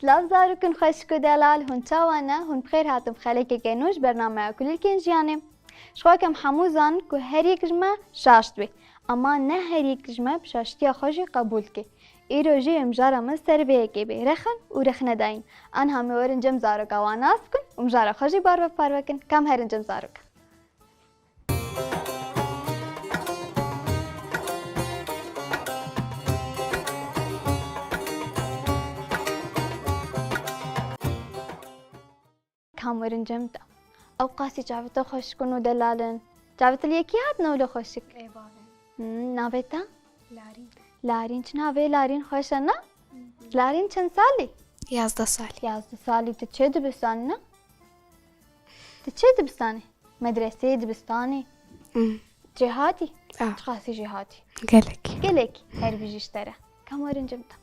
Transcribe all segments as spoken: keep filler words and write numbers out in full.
Silav zarokên xweşik û delal, hûn çawa ne? Hûn bi xêr hatin bi xelekeke nû ji bernameya Kulîlkên Jiyanê. Ji xwe kem hemû zanin ku her yek ji me şaş dibê. Ema ne her yek ji me bi şaştiya xwe jî qebûl dike. Îro jî em jara me ser vê yekê bê rexin û rexnedayîn. Anha me werin cem zaroka wan nas bikin û em jara xwe jî bar ve parve kin. Kam herin cem zaroka. Kam werin cem te. Ew qasî çavê te xweşik in û delal in. Çavê te li yekî hatin ewle xweşik? Ê bavê. Hmm, navê te? Larîn. Larîn, çi navê Larîn xweş e, na? Larîn çend salî? Yazdeh salî. Yazdeh salî, tu çi dibistanî, na? Tu çi dibistanî? Medreseyê, dibistanê? Hmm. Jêhatî? Ah. Çiqasî jêhatî? Gelek. Gelek. Her bijî ji te re. Kam werin cem te.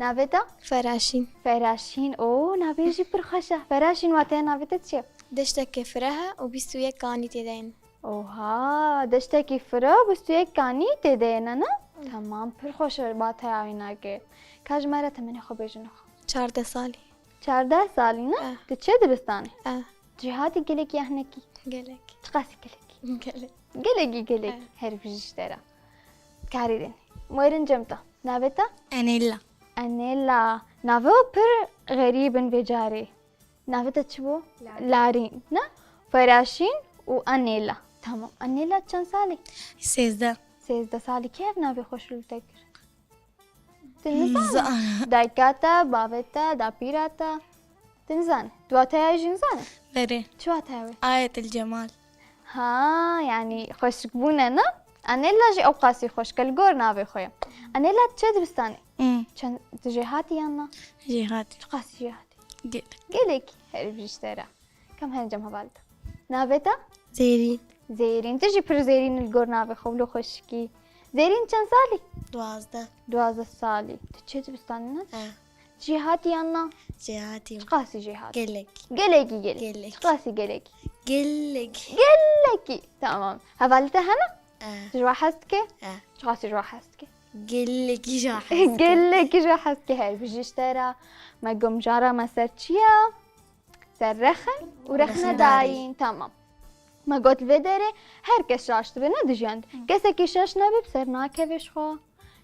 Navê te? Feraşîn. Feraşîn. O, navê jî pir xweş e. Feraşîn, wateya navê te çi ye? Deştekê fireh e û bîst û yek kanî tê de yên. Oha, deştekî fireh û bîst û yek kanî tê de ye, ne? Hı. Temam, pir xweş e wateya wî nake. Ka ji me re temenê xwe bêjin xwe. Çardeh salî. Çardeh salî, ne? Eh. Tu çi dibistanê? Eh. Jêhatî gelekî ya hinekî? Gelek. Çiqasî gelekî? Gelek. Gelekî gelek. Eh. Her bijî ji te re. Karî din. Werin cem te. Navê te? Enêla. Enêla. Navê we pir xerîb in vê carê. Navê te çi bû? Larîn. Larîn, ne? Feraşîn û Enêla. Tamam. Enêla çend salî? Sêzdeh. Sêzdeh salî. Kê ev navê xweş li te kir? Tu nizanî? Dayika te, bavê te, dapîra te. Tu nizanî? Tu wateya jî nizanî? Berê. Çi wateya wê? Ayetel Cemal. Ha, yanî xweşikbûn e, ne? Enêla jî ew qasî xweşik e, li gor navê xwe ye. Enêla, tu çi dibistanê? Hmm. Çend, tu jêhatî yan na? Jêhatî. Çiqasî jêhatî? Gelek. Gelekî, her bijî ji te re. Kam herin cem hevalê te. Navê te? Zêrîn. Zêrîn. Tu jî pir zêrîn li gor navê xwe, wilo xweşikî. Zêrîn çend salî? Duwazdeh. Duwazdeh salî. Tu çi dibistanê, ne? He. Jêhatî yan na? Jêhatî. Çiqasî jêhatî? Gelek. Gelekî gelek. Gelek. Çiqasî gelekî? Gelek. Gelekî. Tamam. Hevalê te hene? Eh. Tu ji we hez dike? Eh. Çiqasî ji we hez dike? Gelekî ji we hez dike. Gelekî ji we hez dike. Her bijî ji te re. Me got em jara me ser çi ye? Ser rexin û rexnedayîn. Rexnedayîn. Tamam. Me got li vê derê her kes şaş dibe, ne, di jiyan de. Hı. Kesekî şaş nebe, bi ser nakeve ji xwe.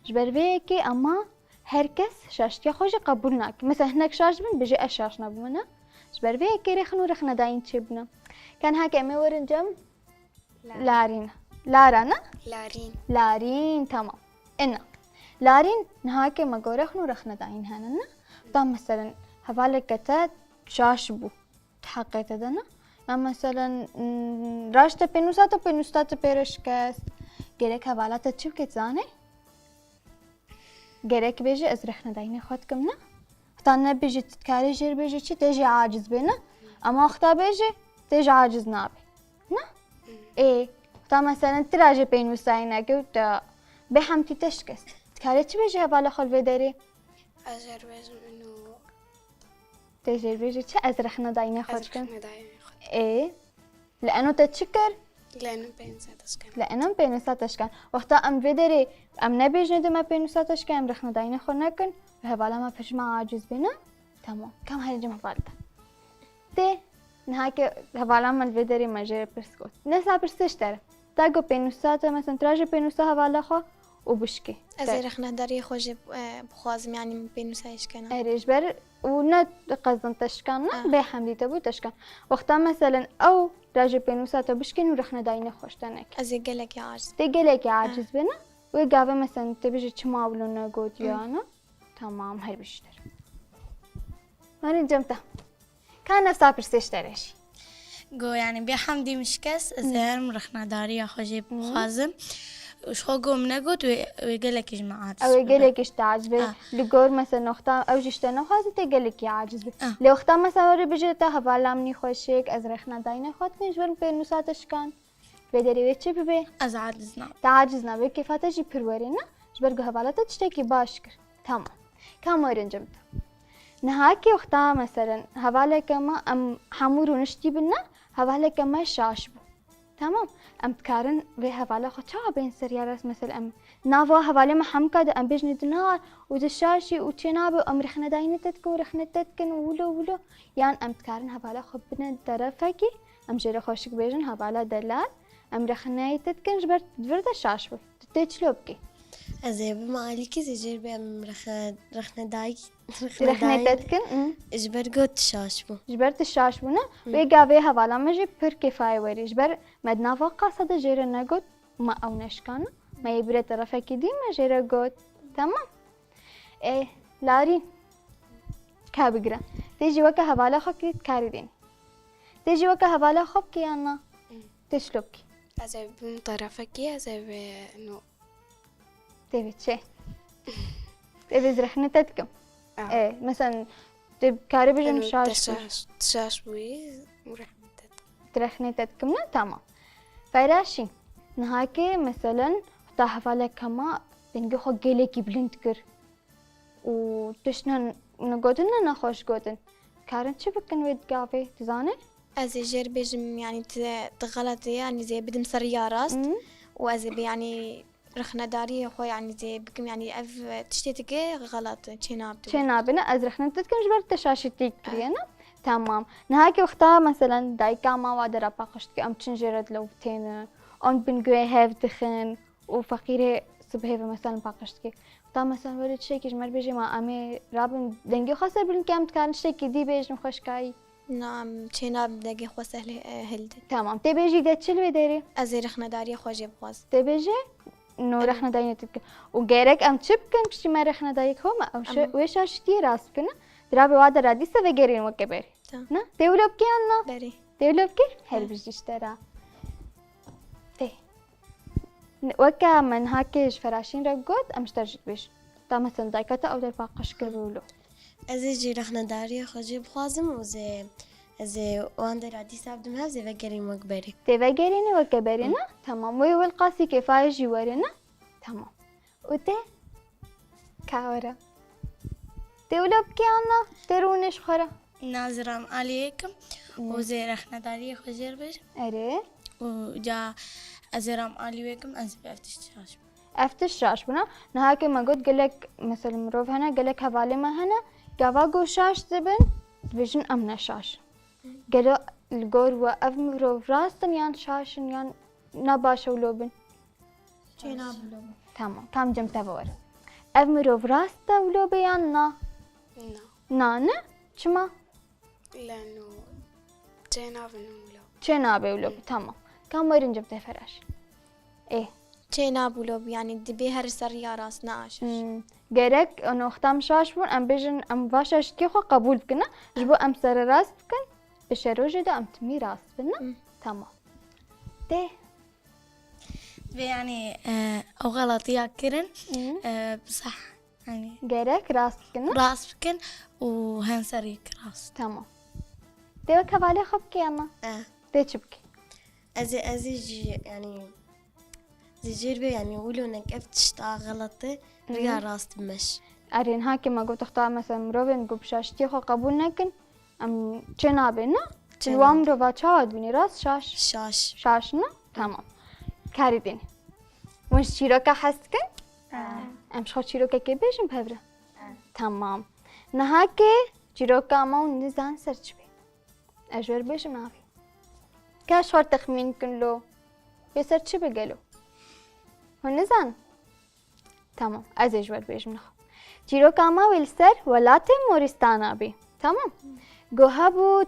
Ji ber vê yekê ema her kes şaştiya xwe jî qebûl nake. Mesela hinek şaş dibin, bêje ez şaş nebûme, ne? Ji ber vê yekê rêxin û rexnedayîn çêbûne. Ka niha ke em ê werin cem La- Larîn. Lara, ne? Larîn. Larîn, tamam. Ina. Larîn, niha ke me got rêxin û rexnedayîn hene, ne? Da meselen, hevaleke te şaş bû. Di heqê te de, ne? Ya meselen, mm, raşte pênûsa te, pênûsa te pê re şikest. Gerek hevala te çi bike, zanê? Gerek bêje ez rexnedayînê xwe dikim, ne? Heta nebêje, tu dikarê jê re bêje çi, tê jê aciz bê, ne? Ama wexta bêje, tê jê aciz nabe. Ne? Ê, heta meselen tu ra jê pênûsayî neke û te bê hemtî te şikest. Dikarê çi bêje hevala xwe li vê derê? Ez ê bêjim ino. Tê jê bêje çi? Ez rexnedayînê xwe dikim. Ez rexnedayînê xwe dikim. Ê, li eno te çi kir? Li eno pênûsa te şikand. Li eno pênûsa te şikand. Wexta em vê derê em nebêjin de me pênûsa te şikand, em rexnedayînê xwe nekin, hevala me pir ji me aciz bê, ne? Tamam. Kam herî cem heval te. Tê, niha ke hevala me li vê derê me jê re pirs got. Nesa pirsê ji te re. Ta got pênûsa te, mesela, tu ra jê pênûsa hevala xwe û bişkê. Ez ê rexnedariyê xwe jê, e, bixwazim, yanî min pênûsa yê şikena. Erê, ji ber û ne qezin te şikan, ne? Ah. Bê hemdî te bû te şikan. Wexta, meselen, ew ra jê pênûsa te bişkên û rexnedayînê xwe ji te neke. Ez ê gelekî aciz. Tê gelekî aciz bê, ne? Wê gavê, meselen, te bêjî çima wilo negotiya, ne? Tamam, her bijî ji te re. Werin cem te. Ka nefsa pirsê ji te re jî. Go, yanî bê hemdî min şikest, ez ê herim rexnedariya xwe jê bixwazim. Ji xwe go min negot, wê, wê gelekî ji min aciz bibe. Ew ê gelekî ji te aciz be. Ah. Li gor, mesela, noxta ew jî ji te nexwaze, tê gelekî aciz be. Ah. Lê wexta, mesela, were bêje te hevala min î xweşik, ez rexnedayînê xwe dikim, ji ber min pênûsa te şikand. Vê derê wê çi bibe? Ez aciz nabim. Te aciz nabe, kêfa te jî pir werê, ne? Ji ber ku hevala te tiştekî baş kir. Tamam. Kam werin cem te. Niha kê wexta, meselen, hevaleke me, em hemû rûniştî bin, ne? Hevaleke me şaş bû. Tamam. Em dikarin vê hevala xwe çawa bên ser ya rast? Mesela em nava hevalê me hemka de em bêjin dinar û di şaşî û çênabe û em rexnedayînê te dikin û rexne te dikin û wilo wilo. Yan em dikarin hevala xwe bine derefekî, em jê re xweşik bêjin hevala delal. Em rexneyê te dikin ji ber tu di vir de şaş bû. Tu tê çilo bikî? Ez ê bim alîkî zê jêr bê em rexe-, rexnedayî, Tu rexnedayî te dikin? Hı. Ji ber got şaş bû. Ji ber tu şaş bû ne? Hı. Wê gavê hevala me jî pir kêfayê werî. Ji ber me di nava qasa de jê re negot, me ew neşkana. Me yê bire terefekî dî, me jê re got. Tamam. Ê, Larîn. Ka bigire. Tê jî weke hevala xwe kî karî dîn. Tê jî weke hevala xwe bikî yan na? Hı. Tê çilo bikî? Ez ê bim terefekî, ez ê vê no. Tê vê çi? Tê vê zirexne te dikim. Ah. E, mesela, tu karî bijin Eno şaş te bû. Şaş, şaş bûyî, û rexne te dikim. Tu rexne te dikim ne? Tamam. Feraşî, niha ki, mesela, ta hevalek hema dengê xwe gelekî bilind kir. Û tişt ne, ne gotin ne nexweş gotin. Karin çi bikin wê gavê, tu zanî? Ez ê jêr bêjim, yanî tu, tu xelet î, yanî zê bidim ser ya rast. Hı. Û ez ê bi, yanî rexnedariyê xwe, yanî zê bikim, yanî ev tiştê dike xelet e, çênabe. Çênabe ne, ez rexne te dikim ji ber te şaşîtî kiriye ne? Tamam. Niha ki wexta, mesela, dayika ma wa de re paqij dike, em çin jê re dilewtêne, em bin guhê hev dixin. û feqîrê sibhê ve, mesela, paqij dike. Ta, mesela, were tiştekî ji me re bêjê, ma em ê rabin dengê xwe ser bilind ke em dikarin tiştekî dî bêjin xweşkayî. Na, em çênabin dengê xwe ser hildin. Tamam. Tê bêjî de çi li wê derê? Ez ê rexnedariyê xwe jê bixwazim. Tê bêjê? No, rexnedariyê te dike. Û gerek em çi bikin piştî me rexnedariyê xwe me? Ew şe-, wê şaşitiyê rast bikin, ne? Dirabê wa de radîse vegerîn weke berê. Tamam. Ne? Tê wilo bikî yan na? Berê. Tê wilo bikî? Her bijî ji te re. Tê. Weke me niha kê ji Feraşîn re got, em ji te jî dibêjin. Ta mesela dayika te ew der paqij kir wilo. Ez ê jî rexnedariyê xwe jê bixwazim û zê, ez ê wan der a dîsa bidim hev zê vegerîm wek berê. Tê vegerînî weke berê ne? Tamam. Wê wil qasî kêfayê jî were ne? Tamam. Û te? Ka were. Tê wilo bikî yan na? Tê rûnê ji xwe re. Na, ez ê ram aliyê kim û zê rexnedariyê xwe jê re bêjim. Erê. Û ca ez ê ram alî wê kim, ez ê bi ev tişt şaş bim. Ev tişt şaş bûna. Niha ke me got gelek, mesela mirov hene, gelek hevalê me hene, gava ku şaş dibin, dibêjin em ne şaş in. Gelo li gor we ev mirov rast in yan şaş in yan ne baş e wilo bin? Çênabe wilo bin. Tamam, kam cem te were. Ev mirov rast e wilo be yan na? Na. Na ne? Çima? Leno çênabe wilo. Çênabe wilo be, tamam. Kam werin cem te Feraşîn. Ê. Çênabe wilo be, yanî dibê her ser ya rast ne aşiş. Hmm. Gerek noxtam şaş bûn, em bêjin, em va şaşikê xwe qebûl bikin, ne? Ji bo em sererast bikin, bi şerojê de em timî rast bin, ne? Hmm. Tamam. Tê. Divê, yanî, e, ew xelatiya kirin, hmm, e, bi seh, yanî, gerek rast bikin, ne? Rast bikin û hin serî rast. Tamam. Tê wek hevalê xwe bikî, ama? E. Tê çi bikî? Ez ê, ez ê jî, yanî, zê jêr bê, yanî, wilo nek ev tişta xelet e, riya rast bimeş. Erê, niha ke me got, wexta, mesela, mirovên ku bi şaşitiyê xwe qebûl nekin, em çênabê, ne? Çênabê. Wan mirova çawa dibînî? Rast şaş. Şaş. Şaş, ne? Tamam. Karî dîn. Hûn ji çîroka hez dikin? Em ji xwe çîrokekê bêjin bi hev re? Tamam. Niha ke çîroka me hûn nizan ser çi bê? Ez ji we re bêjim navê. Ka ji xwe re texmîn kin lo. Bê ser çi be gelo? Hûn nizan? Tamam, ez ê ji we re bêjim niha. Çîroka me wê li ser welatê Morîstana bî. Tamam? Ku hebû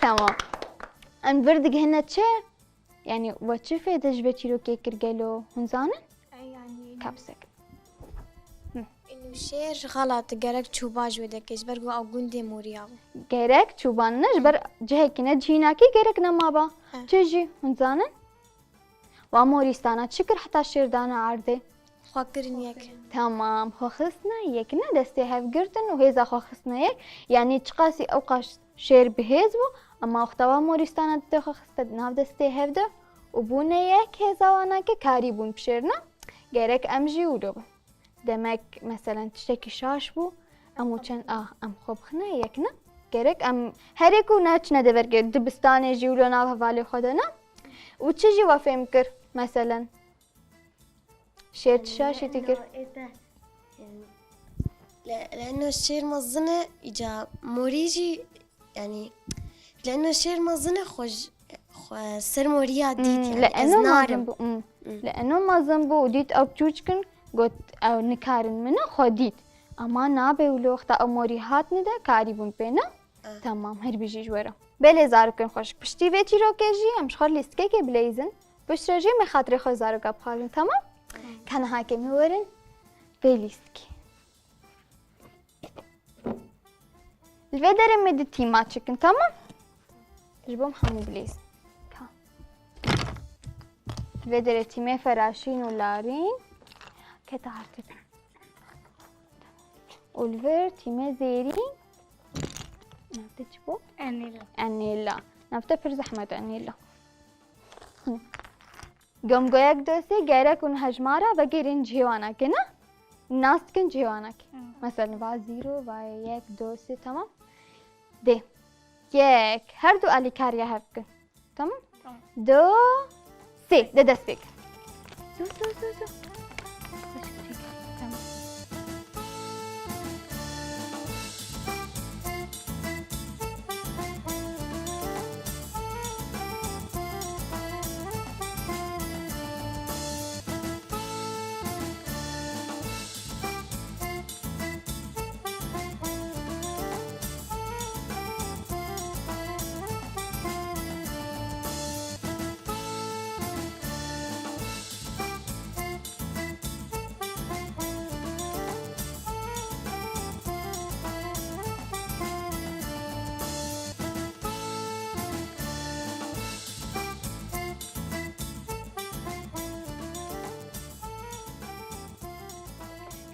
Tamam. Em vir digihine çi? Yanî we çi fêde ji vê çîrokê kir gelo? Hûn zanin? Yanî Kapsek. Nûşêr xelat gerek çûba ji wê dekê, ji ber ku ew gundê moriya bû. Gerek çûban ne, ji ber cihekî ne cihînakî gerek nema ba. He. Çi jî? Hûn zanin? Wa morîstana çi kir heta şêr dane erdê? Xwe kirin yek. Tamam, xwe xistine yek ne, destê hev girtin û hêza xwe xistine yek. Yanî çiqasî ewqas şêr bi hêz bû, ema wexta wa morîstana dide xwe xiste di nav destê hev de û bûne yek hêza wana ke karî bûn bişêrine, gerek em jî wilo bin. Demek, meselen, tiştekî şaş bû, em û çend, ah, em xwe bixine yek ne. Gerek em herê ku neçine deverkê dibistanê jî wilo nav hevalê xwe de ne. Û çi jî we fêm kir, meselen? Şêr çi şaşî tî kir? Leno şêr mezin e, îca morî jî, yanî, leno şêr mezin e, xwe ji, xwe ser moriya dît, yanî, Li eno mezin bû. Hmm. Li eno mezin bû û dît ew çûçk in, got, ew nikarin min e, xwe dît. Ama nabe wilo wexta ew morî hatine de karîbûn pê ne? Tamam, her bijî ji we re. Belê zarokên xweşik, piştî vê çîrokê jî em ji xwe lîstikekê bileyzin. Piştre jî me xatirê xwe zaroka bixwazin, tamam? Ka niha ke me werin vê lîstikê. Li vê derê me di tîma çikin, tamam? Ji bo em hemû bileyzin. Ka. Li vê derê tîmê feraşîn û larîn. Kete artê. Û li vir tîmê zêrîn. Navte çi bû? Enêla. Enêla. Navte pir zehmet Enêla. Hi. Gomgoyek dosê gerek hûn hejmara vegêrîn cihê wana ke ne? Nas dikin cihê wana ke. Mesela va zîro, va yek, dosê, tamam. Dê. Yek. Her du alîkariya hev bikin. Tamam? Tamam. Du, sê. De dest pê kin. Dur, dur, dur, dur. Tamam.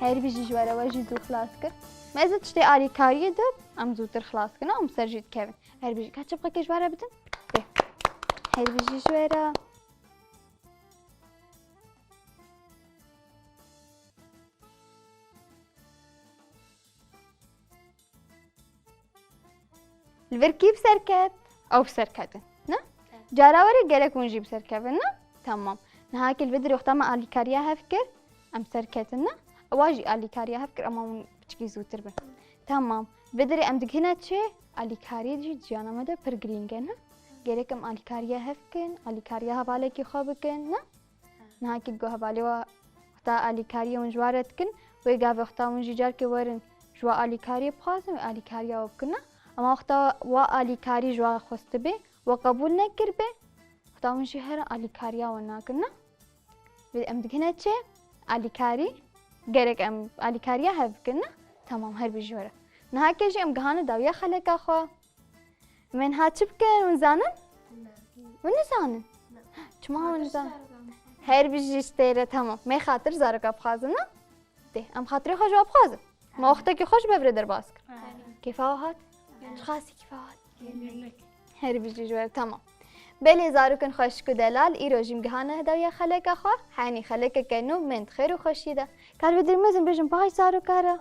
Her bijî ji we re, we jî zû xilas kir. Me zî tiştê alîkariyê de em zûtir xilas kin, em ser jî dikevin. Her bijî, ka çi bixekê ji we re bidin? Dê. Her bijî ji we re. Li vir kî bi ser ket? Ew bi ser ketin, ne? Cara werê gerek hûn jî bi ser kevin, ne? Tamam. Niha kê li vir wexta me alîkariya hev kir, em ser ketin, ne? Ewa jî alîkariya hev kir, ema hûn piçkî zûtir bin. Tamam. Vê derê em digihine çi? Alîkarî jî di jiyana me de pir girîng e, ne? Gerek em alîkariya hev bikin, alîkariya hevalekî xwe bikin, ne? Niha kî go hevalê we wexta alîkariyê hûn ji we re dikin, wê gavê wexta hûn jî carkê werin ji we alîkariyê bixwazin, wê alîkariya we bikin, ne? Ema wexta we alîkarî ji we xwestibê, we qebûl nekiribê, wexta hûn jî herin alîkariya we nakin, ne? Vê em digihine çi? Alîkarî. Gerek em alîkariya hev bikin, ne? Tamam, her bijî we re. Niha kê jî em gihane dawiya xeleka xwe. Em ê niha çi bikin? Hûn zanin? Hûn nizanin? Çima hûn nizanin? Her bijî ji tê re, tamam. Me xatir zaroka bixwazin, ne? Dê, em xatirê xwe ji we bixwazin. Me wextekî xweş bi vir derbas kir. Kêfa we hat? Ji xasî kêfa we hat? Her bijî ji we re, tamam. Belê zarokên xweşik û delal, îro jî em gihane dawiya xeleka xwe, henî xelekeke nû, mend xêr û xweşiyê de. Kar bi dilmezin bêjin baş zaroka re.